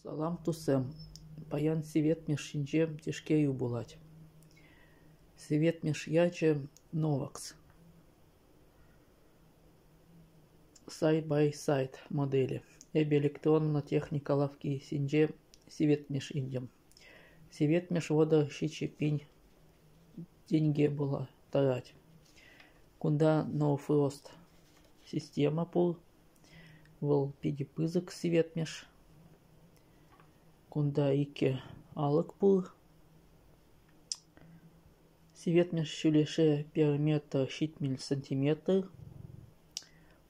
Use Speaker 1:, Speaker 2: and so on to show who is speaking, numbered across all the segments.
Speaker 1: Салам, туссем! Паян сивӗтмӗш ҫинче тишкерӳ пулать. Сивӗтмӗш ячӗ Novax. Side-by-side моделӗ. Эпӗ электронлӑ техника лавкки ҫинче сивӗтмӗш илтӗм. Сивӗтмӗш 37 000 тенке тӑрать. Кунта No Frost система пур. Вӑл питӗ пысӑк сивӗтмӗш. Кунта икӗ алӑк пур. Сивӗтмӗш ҫӳллӗшӗ пӗр метр 70 сантиметр.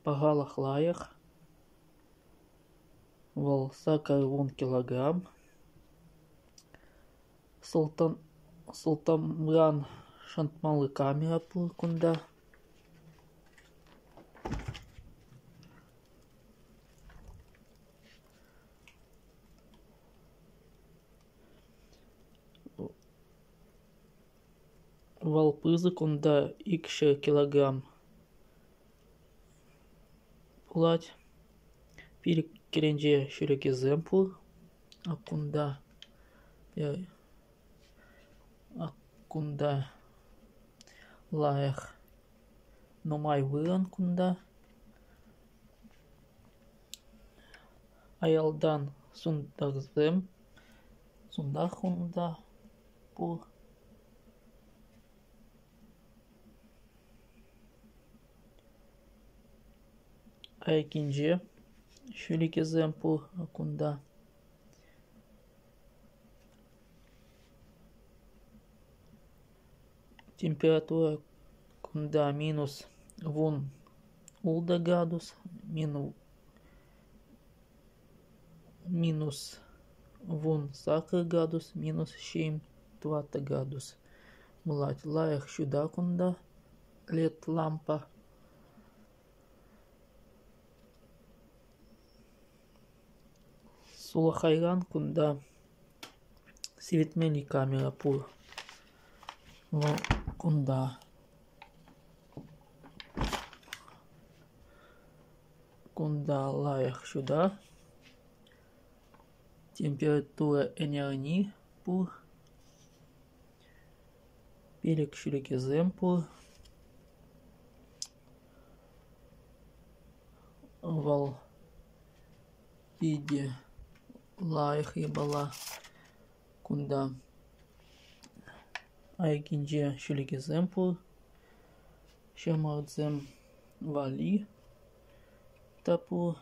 Speaker 1: Пахалӑх лайӑх. Вӑл 80 килограмм. Сылтӑмран шӑнтмалли камера пур кунта. Вӑл пысӑк, унта 200 килограмм пулать. Пилӗк кӗленче ҫӳлӗкӗсем пур. Ак кунта, ак кунта лайӑх нумай вырӑн кунта. Аялтан сунтӑхсем, сунтах унта пур. Айккинче ҫӳлӗкӗсем пур кунта. Температура кунта минус 16 градус, минус 18 градус, минус 24 градус пулать. Лайӑх ҫутӑ кунта, LED-лампа. Сулахайран кунта сивӗтмелли камера пур. Вӑл кунта. Кунта лайӑх ҫутӑ. Температура ӗнерни пур. Пилӗк ҫӳлӗкӗсем пур. Вӑл питӗ лайӑх япала. Кунта айккинче ҫӳлӗкӗсем пур. Ҫӑмартасем валли та пур.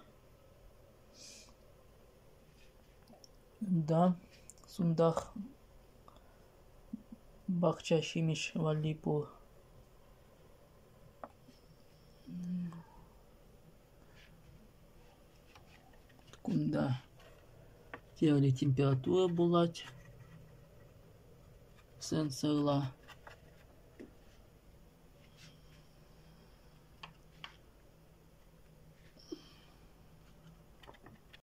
Speaker 1: Унта сунтах пахча ҫимӗҫ валли пур. Кунта тӗрлӗ температура пулать сенсорла.